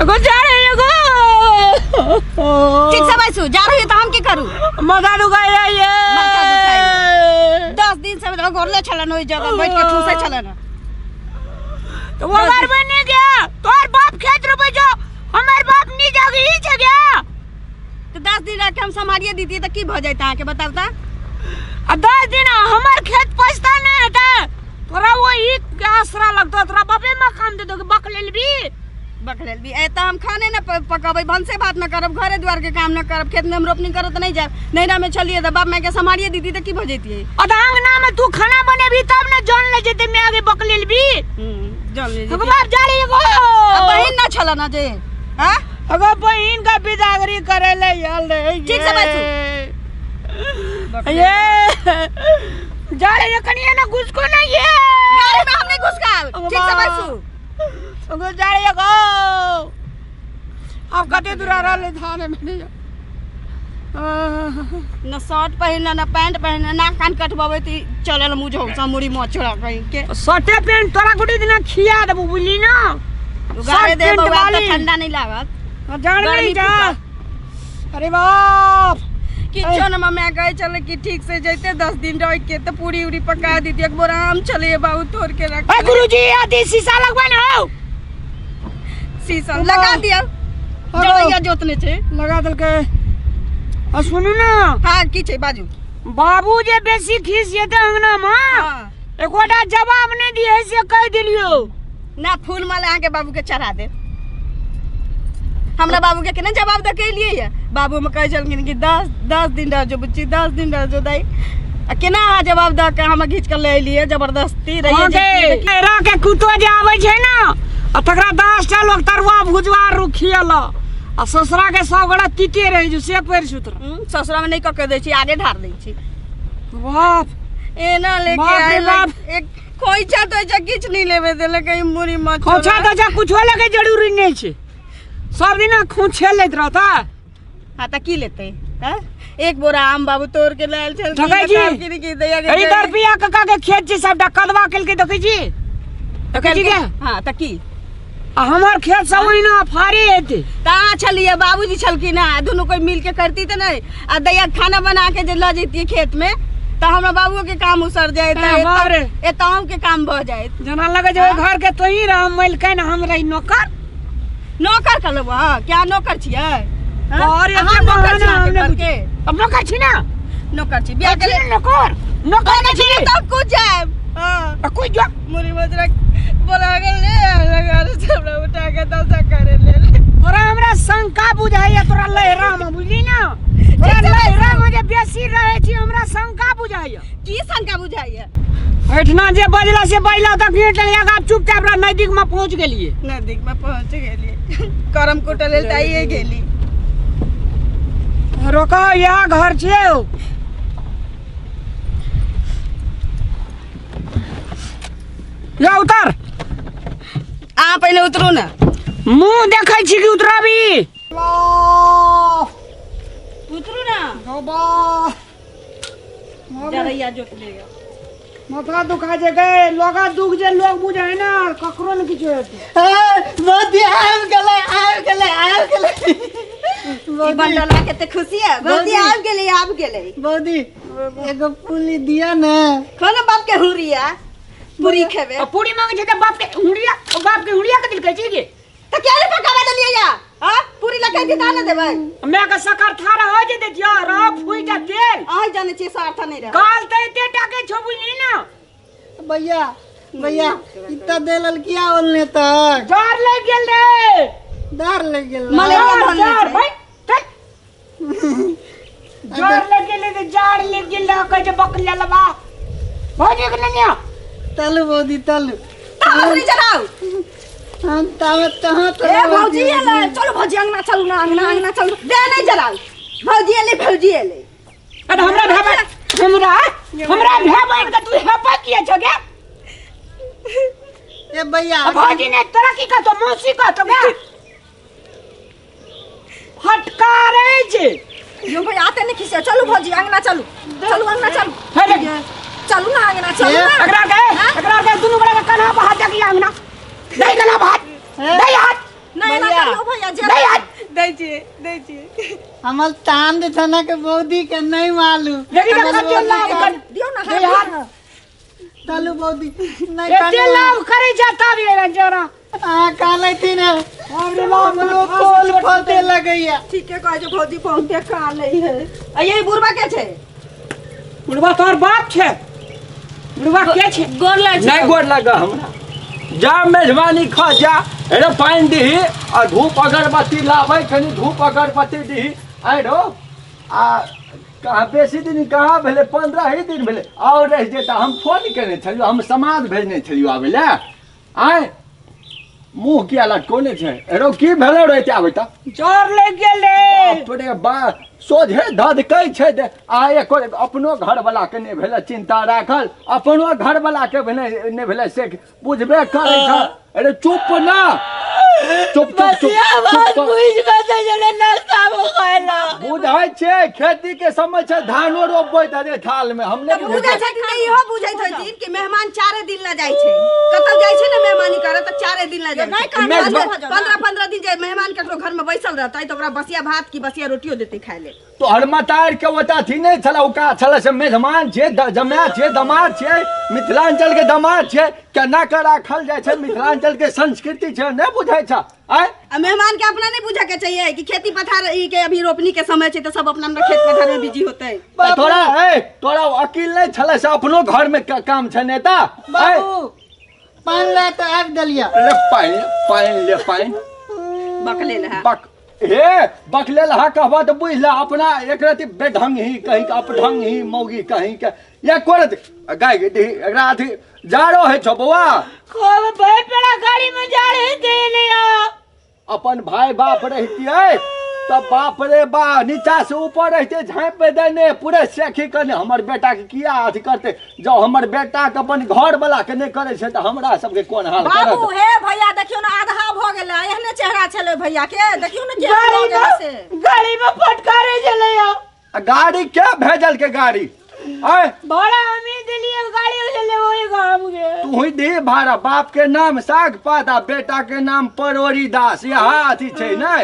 एगो जा रहे एगो। ठीक से बैसू, जा रही तऽ हम की करू? माथा दुखाइया ये। माथा दुखाइया। 10 दिन से गोरले छलन, ओहि जगह बैठ के ठूसे छलन। तो वो घर में नहीं गया, तोर बाप खेत रोपे जो, हमार बाप नहीं जागे ही छे गया। तऽ 10 दिन रख के हम सम्हारिए दीतियै तऽ की भऽ जाइत अहाँके, बताउ तऽ? आ 10 दिन हमार खेत पछता नहीं हेता, तोरा वो ही आसरा लगतो, तोरा बापे माँ काम दे दो बक लेलबी। बकरेल भी एतऽ हम खाने न पकबै, भनसे भात न करब, घरे दुआर के काम न करब, खेत में हम रोपनी करब तऽ नहीं जायब। नैहरा में छलियै तऽ बाप माय के सम्हारिए दीती तऽ की भऽ जैतियै? आ तऽ अंगना में तू खाना बनेबी तब ने जन ले जेते, मैं आगे बक लेलबी। जन ले अगो जैतियै। बाप जा रही एगो। आ बहिन न छल न जे हाँ? अगो बहिन का बिदागरी करे ले आयल रहे। ठीक से बैठू। ये जा रही है कनिया ना घुसको ना ये। गाड़ी में हम नहीं घुसकाब, ठीक से बैठू। अगो जा रही है गो, अब कते दूर आ रहले थाने में नहीं। न शर्ट पहिरने न पैंट पहिरने, नाक कान कटबबै तऽ चलल मुँह झौसा मुड़ी मोचड़ा कहीं के। शर्टे पैंट तोरा गोटे दिना खिया देबो, बुझली ना? उगारे शर्ट दे पैंट बउआ तऽ वाली। ठंडा नहीं लागत। जान गर्मी नहीं जा। फूकत। अरे बाप। किछो न मम्मी कहै छलै कि ठीक से जैते 10 दिन रह के तऽ पूरी उरी पका दीती, एक बोरा आम छलै बाबू तोड़ के रख। अरे गुरुजी, आदि शीशा लगबै ना हौ। शीशा लगा दिया, जरैया जोतने छै। लगा देलकै। आ सुनू ना। हाँ, की छै, बाजू। बाबू जे बेसी खीस जेतै अंगना में, एकोटा जवाब नहीं दिए से कह दिलियो। ना फूल माला अहाँके बाबू के चढ़ा दे। हमरा बाबू के केना जवाब दऽ के एलियै ये? बाबू हम कहै छलखिन कि 10 10 दिन रह जो बुच्ची, 10 दिन रह जो दाई। आ केना अहाँ जवाब दऽ के हम घीच के ले एलियै जबरदस्ती रहियै हाँ जे गे, रा के कुतो जे आबै छै ना, आ तकरा 10टा लोग तरुआ भुजवा आर खियला, आ ससुरा के सब गोटा तीते रहै छै से पैर सुतरा। ससुरा में नहीं कऽ के दै छी, आगे ढार दै छी। बाप। एना लेके बाप रे आयल। बाप। एक खोइछा तोइछा किछु नहीं लेबे देलक, ई मुड़ी मत। खोछा तोछा कुछो लगे जरूरी नहीं छै, सब दिना खोछे लैत रहता। हाँ तऽ की लेतै? हाँ? एक बोरा आम बाबू तोड़ के लायल छल। देखै छी? की दैया के। एहि दरपिया काका के खेत छै, सबटा कदवा केलकै, देखै छी, देखै छी के? हाँ तऽ की? आ हमर खेत सब ओहिना फारे हेतै। तऽ अहाँ छलियै, बाबूजी छलखिन हँ, दुनू कोइ मिल के करती तऽ नहि। आ दैया खाना बना के जे लऽ जैतियै खेत में तऽ हमरा बाबुओ के काम उसर जाइत। हाँ, बाप रे। एतऽ के काम भऽ जाइत। जेना लगै छै ओहि घर के तोही रह मलिकाइन, हम रही नौकर। नौकर कर लेबो अहाँ? क्या नौकर छियै? हाँ? और अहाँ एते नौकर छी बहाना अहाँके हम नहि घर के? अब नौकर छी ना। नौकर छी, बियाह के छी ना नौकर, नौकर नहि छी। तब कुछ जायब हाँ। आ कोई जो मुड़ी मजरा बोला गेल ने लगा रे, हमरा उठा के दशा करे ले। तोरा हमरा शंका बुझाइया तोरा लहरा में, बुझली ना? तोरा लहरा में जे बेसी रहे छी, हमरा शंका बुझाइया। की शंका बुझाइया? एहिठिना जे बजला से बजला, तऽ गेट लगा के चुपचाप रह, नजदीक में पहुंच गेलिए। नजदीक में पहुंच गेली, करम कुटल लेल तऽ आइए गेली। रोको, यह घर छै। या उतर। अहाँ पहिले उतरू ने। मुंह देखै छी कि उतरबी? उतरू ने। जरैया जोत लेगा। माथा दुखा छै गे, लोगा दुख जे लोग बुझे ना, ककरो ने किछु हेतै। मोदी आबि गेलै, आबि गेलै, आबि गेलै। ई बंडलवा कते खुशी है, भौजी आबि गेलै, आबि गेलै। बौदी, एगो पुली दिया ने। खोलो बाप के हुरिया, पूरी खेबे। आ पूरी मांगे छै तऽ बाप के हुड़िया, बाप के हुड़िया के दिल कहै छी के? तऽ किया ने पकावे देलियै या? हाँ, पूरी लकै दी ने देबै। मैं के सकर थारा हो जे दियो रह फुई जा तेल। अहाँ जानै छियै, सार्थ नहीं रह। काल तऽ एते टाके छौ, बुझली ना? भैया, भैया, इतना देलल किया ओलने तक? जार लग गेल रे। दार लग गेल। मलेरिया जार धर जार लै छै। भाई चल, जार लग गेल रे, जार लग गेल रे, कहै छै बकलिया लबा भौजी के ननिया। तलु बौदी, तलु। तऽ हसरी जराउ। हम तामे तहाँ। ए भौजी एलै, चलू भौजी अंगना, चलू ना अंगना, अंगना चलू। दे नहीं जराउ, भौजी एलै, भौजी एलै। अरे हमरा भाई, हमरा हमरा भाई बहन के तू हेपा किया छ गे? ए भैया। आ भौजी ने तोरा की कहतो, मौसी कहतो गे, फटकारे छै। यो भाई आते नहीं खिसे, चलू भौजी अंगना, चलू, चलू अंगना, चलू। हे देख। चलू ना अंगना, चलू ना। एकरा के, एकरा के दुनू गोरा के कन्हा पर हाथ दे के अंगना नहीं, कन्हा पर हाथ नहीं, हाथ। नहि एना भैया। करियौ भैया जे नहीं हट। दै छियै दै छियै हमर चांद छना के बौदी के नहीं मालूम देखी हमर कते बौदी लाभ के- कर दियौ ना नहीं हाथ हट। दियौ ना। चलू बौदी नहीं एते कानू। लाभ करे जा तब ये रंजना अहाँ कालै थी ने हमरो कोल फते लगैया ठीके कहै छै भौजी बहुते कालै है आ ये बुढ़बा के छै बुढ़वा तोहर बाप छै बुढ़वा के छै गोर लागै नहीं गोर लगा हमरा जा मेजबानी खा जा अरे पानि दीही आ धूप अगरबत्ती लाबै कनि धूप अगरबत्ती दीही आइ रो आ कहाँ बेसी दिन कहाँ भेलै 15 ही दिन भेलै आओर रहि जेता हम फोन केने छलियौ हम समाद भेजने छलियौ आबै लए आय मुँह किया लटकोने छै एरो की भेलो रे एते आबै तऽ जोर लागि गेल रे बाप रे बा सोझे धधकै छै दे आ एको अपनो घरवला के नहि भेलै चिंता राखल अपनो घरवला के भेलै नहि भेलै से बुझबे करै छ अरे चुप ना चुप चुप चुप चुप कर। बुझै छै खेती के समय छै धानो रोपबै तऽ रे थाल में हम तऽ नहि बुझै बुझै छथिन तऽ इहो बुझैत होथिन कि मेहमान चारे दिन ला जाइ छै कतौ जाइ छै ने मेहमानी करे तऽ चारे दिन ला जाइ छै मेजबान- 15 15 दिन जे मेहमान ककरो घर में बैसल रहतै तऽ ओकरा बसिया भात की बसिया रोटियो देतै खाय लेल तोहर मतार के ओतऽ अथी नहि छलै औकात छलै से मेजमान छियै जमाय छियै दमाद छियै मिथिलाञ्चल के दमाद छियै केना के राखल जाइ छै मिथिलाञ्चल के संस्कृति छै नहि बुझै छ आँय आ मेहमान के अपना नहीं बुझे के चाहिए कि खेती पथार ई के अभी रोपनी के समय छै तऽ सब अपना अपना खेत पथार में बिजी होतै तऽ तोरा ए तोरा अकील नहि छलै से अपनो घर में काम छै नेता आँय बाबू पानि ला तऽ आबि देलिया ले पानि पानि ले पानि बकले लहा बक हे बकले लहा कहबा तऽ बुझि ले अपना एक रति बेढंग ही कहीं के अपढंग ही मौगी कहीं के या कोरत गाय के दही एकरा अथी जाड़ो है छौ बौआ खूब भाई पेड़ा गाड़ी में जा रहे थे नहीं आ अपन भाई बाप रहितियै तऽ बाप रे बा नीचा से ऊपर रहिते झाँपि देने पूरे सेखी कने हमर बेटा के किया अथी करते जँ हमर बेटा के अपन घर वाला के नहि करै छै तऽ हमरा सबके कोन हाल बाबू करत हे भैया देखियौ ने आधा भऽ गेलै एहने चेहरा छलै भैया के देखियौ ने केहन भऽ गाड़ी गेलै से में गाड़ी में फटकारे चले आओ आ गाड़ी के भेजल के गाड़ी आय भाड़ा हमें दिलिए गाड़ी चले वही गाम के तू ही दे भाड़ा बाप के नाम साग पात आ बेटा के नाम परोरी दास यहाँ अथी छै ने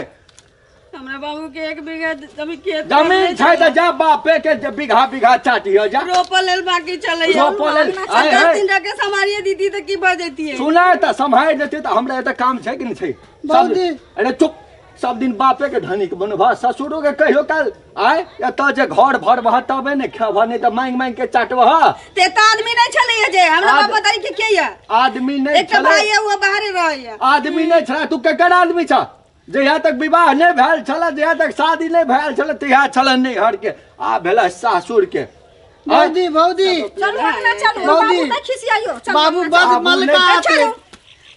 हमरा बाबू के एक बीघा जमीन खेत जमीन छै तऽ जा बापे के जे बीघा बीघा चाटियो जा रोपल लेल बाकी चलै रोपल लेल- आय, दस आय। दिन रह के संभालिए दीदी तऽ की भऽ जैतियै सुना तऽ सम्हारि देते तऽ हमरा एतऽ काम छै कि नहि छै सब बाबूजी। अरे चुप सब दिन बापे के धनिक बनबह ससुरो के कहियो काल आय एतऽ जे घर भरबह तबे ने खेबह नहि तऽ मांगि मांगि के चाटबह ते एतऽ आदमी नहि छलैया जे हमरा आद- बाप दाई के के या आदमी नहि एकटा छलै भाई है वो बाहरे रहैया आदमी नहि छलै तू केकर आदमी छ जहिया तक विवाह नहि भेल छलै जहिया तक शादी नहि भेल छलै तहिया छलै नैहर के आ भेलै सासुर के आय, भौजी भौजी चलू अंगना चलू भौजी। बाबू नहि खिसियाइयो चलू बाबू अंगना बद बाबू मलका नहि- आते चलू।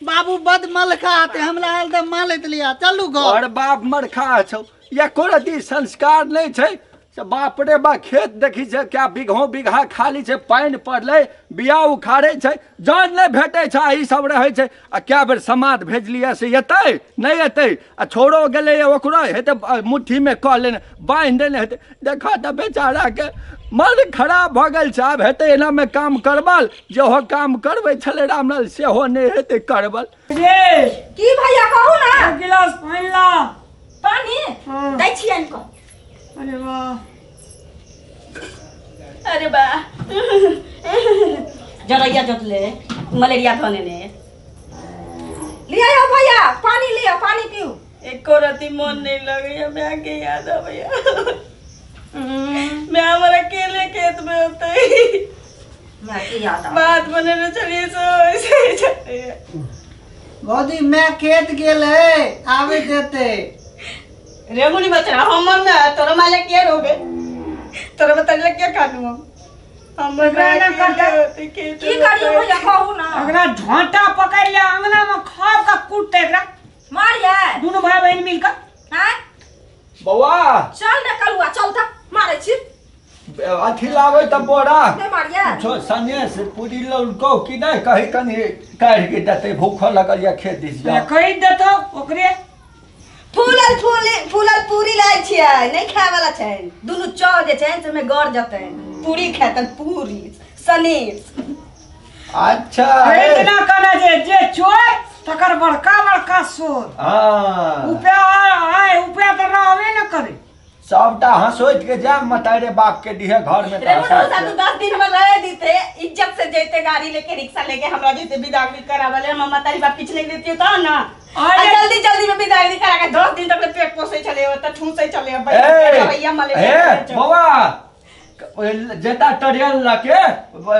बाबू बद मलखा आते हमरा आयल तऽ मालैत लिया चलू घर तोहर बाप मरखा छौ एको रति संस्कार नहि छै से बाप रे बा खेत देखी छै क्या बीघो बीघा खाली छै पानि पड़लै बिया उखाड़ै छै जन नहि भेटै छै आ ई सब रहै छै आ कए बेर समाद भेजलियै से एतै नहि एतै आ छोड़ो गेलैए ओकरो हेतै मुट्ठीमे कऽ लेने बान्हि देने हेतै देखऽ तऽ बेचाराके मन खराब भऽ गेल छै आब हेतै एनामे काम करबल जेहो काम करबै छलै रामलाल सेहो नहि हेतै करबल रे की भैया कहू ना एक गिलास पानि ला पानी हाँ। दै छियनि कऽ अरे वाह अरे बा जरैया जोतले मलेरिया धने ने लिया यो भैया पानी लिया पानी पीऊ एको रति मन नहीं लगैया माय के याद अबैया माय हमर अकेले खेत में होते माय के याद आबै। बात बनेने छलियै से वैसे ही छलैया भौजी मैं खेत गेल है आबे देते रे मुनि बचरा हमर में तोरा माले के रोबे तोरा बतले के कानू हम हमर एकरा माय ना अकेले कटे। होते खेत की करियो भैया कहू ना एकरा झोंटा पकड़ ले अंगना में खाब का कूटते एकरा मारिए दोनों भाई बहन मिलकर हैं बौआ चल ने कलुआ चल त मारै छी अथी लाबै तऽ बोरा नहि मारिए छो सनेस पूरी लौलको कि नहि कही कनी काढ़ि के देतै भूखो लगल यऽ खेत दिस जाउ कहि देतो ओकरे फूलल फूल फूलल पूरी लाय छियै नहि खाय वाला छै दुनू चौ जे छै से ओहिमे गड़ जेतै पूरी खेतन पूरी सनेस अच्छा इतना कहना जे जे चोर तकर बड़का बड़का सोर। हाँ। उपे आय उपे तऽ रहबे न करे। सबटा हंसोइत के जायब मतारे बाप के दिहे घर में। रे मुन्ना तू 10 दिन में रह दीते, इज्जत से जैते गाड़ी लेके रिक्शा लेके हमरा जैते विदागरी करावले, हम मतारी बाप किछ नहीं देती तो ना। अरे जल्दी जल्दी में विदागरी करा के 10 दिन तक ले पेट पोसे चले हो त ठूसे चले हो ए भैया मले। ए बौआ, जेता ट्रेन लके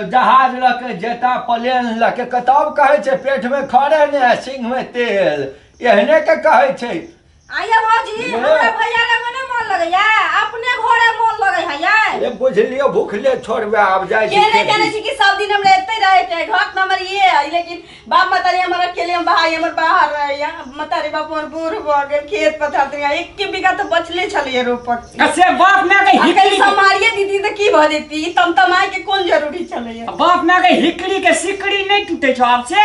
जहाज लके जेता प्लेन लके कतब कहै छै पेट में खड़े ने सिंह में तेल, एहने के कहै छै। आइए भौजी, हमरा भैया लग नहि मन लगैया, अपने घरे मन लगै है यै। ए बुझलियो भूखले छोड़बे आब जाइ के नहीं जाने छी कि सब दिन हमरा एते रहे के घर में हमर ये है, लेकिन बाप मतारी हमर अकेले हम भाई हमर बाहर रहे या मतारी बाप हमर बूढ़ भ गेल, खेत पथार त एक के बीघा तो बचले छलिए रोपक। से बाप माय के अकेले हिकड़ी संभालिए दीदी त की भ जेती, ई तमतमाय के कोन जरूरी छलैया। बाप माय के हिकड़ी के सिकड़ी नहीं टूटे छौ आब, से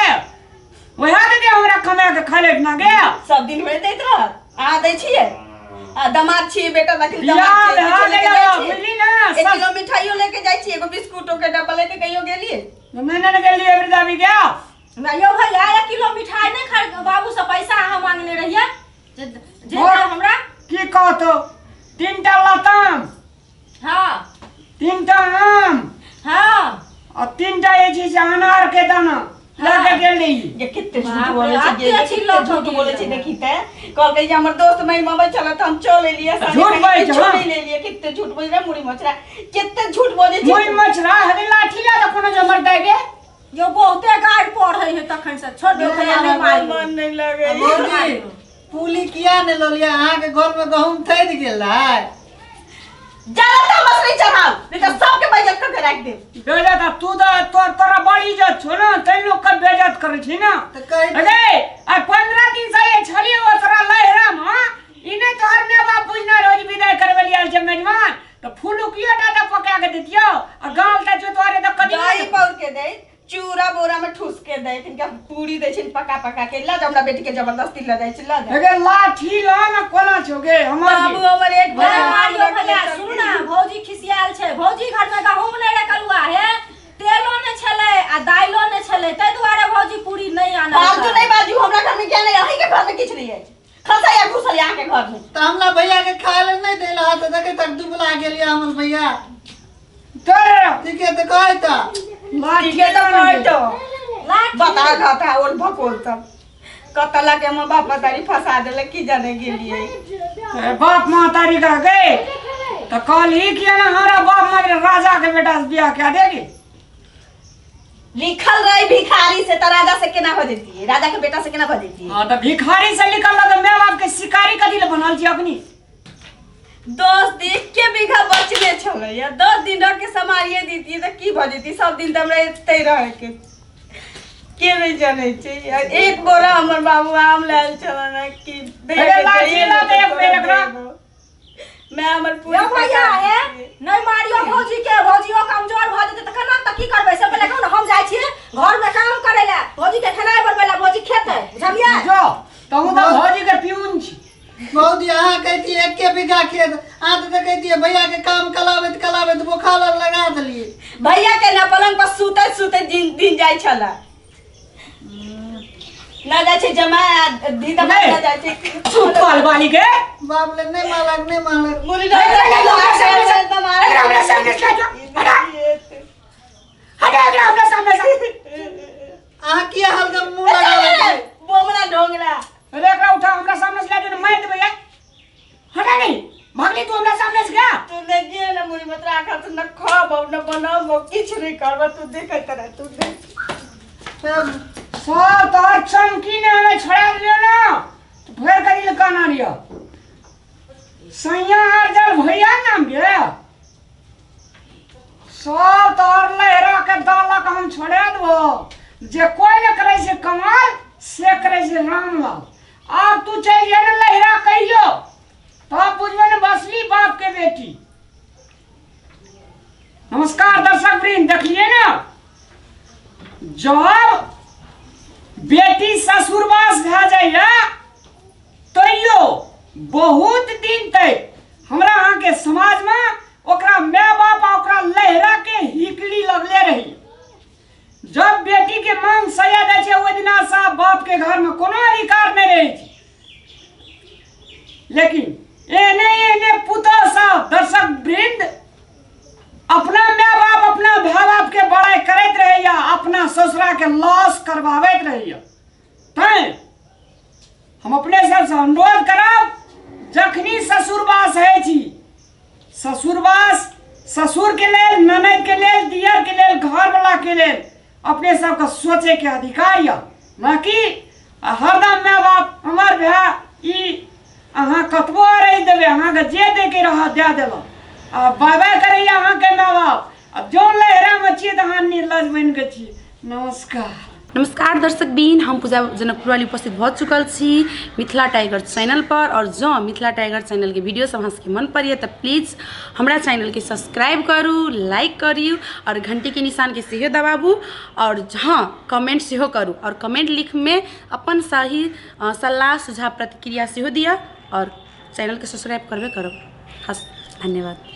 वएह दे दे हमरा कमा के खा लेत ना गे। सब दिन में दैत रह अहाँ दै छियै आ दमाद छियै बेटा दखिन बियाह दमाद छियै, भए किछो लेके गेलै, जाइ छियै। बुझली ना, एक सब- किलो मिठाइयो लेके जाइ छियै, एगो बिस्कुटो के डब्बा लेके कहियो गेलियै? नहि नहि गेलियै वृद्धाबी गया। ना यौ भैया, 1 किलो मिठाई नहि खा, बाबू से पैसा अहाँ मांगने रहियै जे जे और- हमरा की कहतो, 3टा लताम, हाँ, 3टा आम, हाँ, आ 3टा जे छै से अनार के दाना लऽ के गेल रही। जे कते झूठ बाप रे, बोले छै, अते जे चिल्लो कते झूठ ठोकी बोले छै। गेलै। देखी ते कहलकै जे हमर दोस्त महिमा में चलत, हम चल एलियै संगे झूठ संगे, बोलै छै, किछो हाँ। नहि लेलियै। कते झूठ बोलै रे मुड़ी मचरा, कते झूठ बोले छै। मुड़ी मछरा हरे लाठी ला तऽ कोनो जमर दै गे। यो बहुते गाड़ पढ़ै है तखन से, छोड़ दियौ भैया, नहि मारियौ। मन नहि लगै। भौजी, पुली किया ने ललिया? अहाँके घर में गहूम थैर गेल है। ज्यादा तामस नहीं चढ़ाओ, नहीं तो सबके बेइज्जत करके राख देब। बेइज्जत आ तू तऽ तोरा बड़ इज्जत छौ ने, तै लोक के बेइज्जत करै छी ना। तऽ कहि अरे आ 15 दिन से ये छलियै ओ तोरा लहराम, हाँ ई नहि तोहर माय बाप बुझना रोज विदाई करबै लियल छै मेजबान, तऽ फुलुकियो टा तऽ पका के देतियौ आ गाल तऽ जोतवारे तऽ कदी दही पौर के दे, चूड़ा बोरा में ठूस के दे, इनका पूरी दे छिन पका पका के। ला जा हमरा बेटी के जबरदस्ती ल जाय छै, ला जा। अगे लाठी ला ना, कोना छौ गे हमर बाबू हमर एक भैया बार मारियो भैया, सुनू ना, भौजी खिसियाल छै। भौजी घर में गहूम नहि रहे कलुआ हे, तेलो नहि छलै आ दाइलो नहि छलै, ताहि दुआरे भौजी पूरी नहि आनल। फालतू नहीं बाजू, हमरा घर में क्या नहीं, अहीं के घर में किछु नहीं अछि, खसा या घुसल यहाँ के घर में। तऽ हमरा भैया के खाय ले नहि देला तऽ देखै तक दुबला गेलियै हमर भैया। तोरे ठीके तऽ कहै तऽ लाठी ठीके तऽ ला ना कहै गे। तो लाठी बता घाता ओल भकोल सब कतला के हमर बाप मतारी फंसा देलक की जाने गेलियै। ए, बाप महतारी कह गए तो कल ही किया ना हमारा बाप मारे राजा के बेटा से बियाह क्या देगी। लिखल रही भिखारी से त राजा से केना हो जेती, राजा के बेटा से केना हो जेती? हाँ तो भिखारी से लिखल रह तो मैं बाप के शिकारी कथी ले बनल छी अखनी? 10 दिन के बीघा बचले छलै या 10 दिन रह के समारिए दीती तऽ की भऽ जेती? सब दिन तऽ हमरा एतै रहे के के नहि जानै छै। आ एक बोरा हमर बाबू आम लायल छलन हँ कि दे अरे के लाठी चाहिए ला दे एक तोरा बेर एकरा। देबो। मैं हमर पूरी यौ भैया पका हे, देतियै। नहि मारियौ भौजी के, भौजियो कमजोर भऽ जेतै तऽ केना, तऽ की करबै से पहिले कहू ने। हम जाइ छियै घर में काम करै लए, भौजी के खेनाइ बनबै लए, भौजी खेतै, बुझलियै? जो तहु तऽ भौजी के पियून छी। भौजी, अहाँ कहतियै एके बीघा खेत, अहाँ तऽ देखैतियै भैया के काम कलाबैत कलाबैत बोखार लगा देलियै। भैया के ना पलंग पर सुतैत सुतैत दिन दिन जाइ छला, ना जाइ छै जमाय आ धी दमाद ना जाइ छै। सुतल वाली के बाप ले नहि मालक, नहि मालक। मुरी अरे हमरा सामने से हटो, हटा। हटा एकरा हमरा सामने से। अहाँ किया हरदम मुँह लगाबै छियै? बोमला ढोंगरा। अरे एकरा उठा हमरा सामने से ले जाओ, मार देबै यार। हटा नहीं भागली तू हमरा सामने से क्या? तू देखिए ना मुरी मत राखा, तू न खाबो न बनाबो, किछु नहीं करबो, तू देखैत रह, तू देख। सब तोहर चमकी ने हमें छोड़ा दियो ना तो फेर करी ले काना रियो सैया आर जल भैया नाम गे। सब तोहर लहरा के दालक हम छोड़ा देबो, जे कोई न करे छै कमाल से करे छै रामलाल। आब तू चलि जा ने लहरा कहियो तब बुझबे ने बसली बाप के बेटी। नमस्कार दर्शक वृंद, देखलिए ना जब बेटी ससुरवास भए जाइए तैयो बहुत दिन तक हमरा अहाँके समाजमे ओकरा माय बाप आ ओकरा लहरा के हिकड़ी लगले रही। जब बेटी के मांग सया दै छै ओहि दिना से बाप के घर में कोनो अधिकार नहि रहै छै। लेकिन एहने एहने पुतोह सब दर्शक वृंद अपना माय बाप अपना भाय बाप के बड़ाई करैत रहैया, अपना ससुरा के लॉस करवाबैत रहैया। तैं हम अपने सबसे अनुरोध करब, जखनी ससुरवास है छी, ससुरवास ससुर के लेल, ननद के लेल, दियर के लेल, घर वाला के लेल अपने सबके सोचे के अधिकार यऽ, न कि हरदम माय बाप हमर भाय ई अहाँ कतबो अरैज देबै, अहाँके जे दैके रहत दए देलक, आ बाय बाय करैया अहाँके माय बाप। आ जौं लहरामे छियै तऽ अहाँ निर्लज बनि कऽ छी। नमस्कार। नमस्कार दर्शक बीन, हम पूजा जनकपुरवाली उपस्थित भऽ चुकल छी मिथिला टाइगर चैनल पर। और जँ मिथिला टाइगर चैनल के वीडियो सब अहाँ सबके मन पड़ैए तऽ प्लीज हमरा चैनल के सब्सक्राइब करू, लाइक करू और घंटी के निशान के सेहो दबाबू, और हाँ कमेंट सेहो करू, और कमेंट लिखमे अपन सही सलाह सुझाव प्रतिक्रिया सेहो दिअ, और चैनल के सब्सक्राइब करबे करब। हस धन्यवाद।